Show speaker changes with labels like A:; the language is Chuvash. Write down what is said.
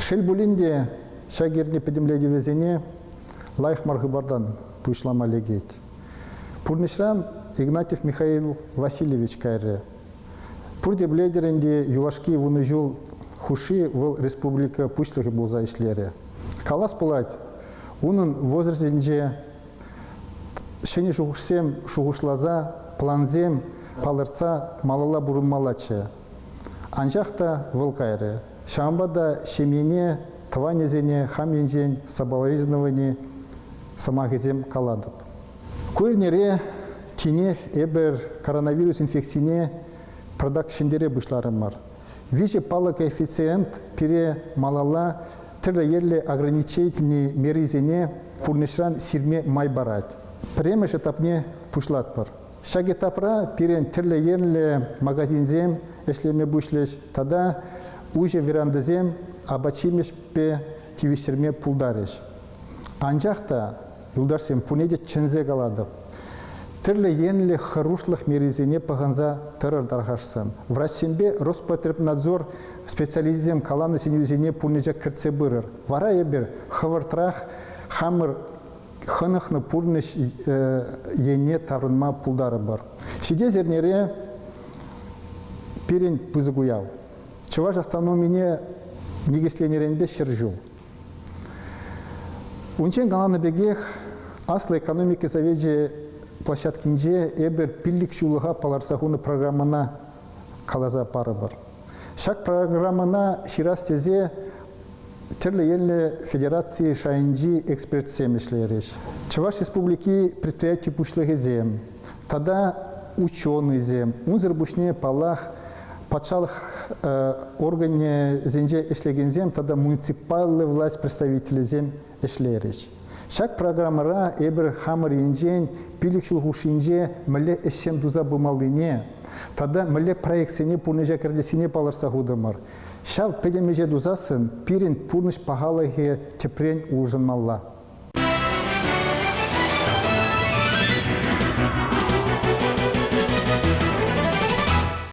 A: Шел пулин те, ҫак эрне пӗтӗмлетӗвӗсене лайӑх мар хыпартан пуҫлама лекет. Пурнӑҫран Игнатьев Михаил Васильевич кайрӗ. Пурте пӗлетӗр ӗнтӗ, юлашки вунӑ ҫул хушши вӑл республика пуҫлӑхӗ пулса ӗҫлерӗ. Калас пулать, унӑн возрастӗнче ҫӗнӗ шухӑшсем шухӑшласа, плансем палӑртса малалла пурӑнмаллаччӗ. Анчах та вӑл кайрӗ. Ҫавӑнпа та ҫемьене, тӑванӗсене хам енчен соболезновани сӑмахӗсем калатӑп. Ку эрнере тинех эпир коронавирус инфекцине пӑртак ҫӗнтере пуҫларӑмӑр. Виҫӗ паллӑ коэффициент пире малалла тӗрлӗ енлӗ ограничительнӑй мерисене пурнӑҫран сирме май парать. Пӗрремӗш этапне пуҫлатпӑр. Ҫак этапра пирӗн тӗрлӗ енлӗ магазинсем ӗҫлеме пуҫлӗҫ тата уҫӑ верандӑсем апат-ҫимӗҫпе тивӗҫтерме пултарӗҫ. Анчах та, юлташсем, пурне те чӗнсе калатӑп, тӗрлӗ енлӗ хӑрушлӑх мерисене пӑхӑнса тӑрӑр тархасшӑн. Врачсемпе Роспотребнадзор специалисчӗсем каланӑ сӗнӳсене пурнӑҫа кӗртсе пырӑр. Вара эпир хӑвӑртрах хамӑр хӑнӑхнӑ пурнӑҫ енне таврӑнма пултарӑпӑр. Ҫитес эрнере пирӗн пысӑк уяв. Чӑваш автономине никӗсленӗренпе 100 ҫул. Унччен каланӑ пекех, Аслӑ экономика совечӗ площадкинче эпир пиллӗк ҫуллӑха палӑртса хунӑ программӑна каласа парӑпӑр. Ҫак программӑна ҫырас тесе тӗрлӗ енлӗ федераци шайӗнчи экспертсем ӗҫлерӗҫ. Чӑваш Республики предприяти пуҫлӑхӗсем тата ученӑйсем, унсӑр пуҫне, паллах, патшалӑх органӗсенче ӗҫлекенсем тата муниципаллӑ власть представителӗсем ӗҫлерӗҫ. Ҫак программӑра эпир хамӑр енчен 5 ҫул хушшинче мӗнле ӗҫсем туса пымаллине тата мӗнле проектсене пурнӑҫа кӗртессине палӑртса хутӑмӑр. Ҫав пӗтӗм ӗҫе тусассӑн пирӗн пурнӑҫ пахалӑхӗ тӗпрен улшӑнмалла.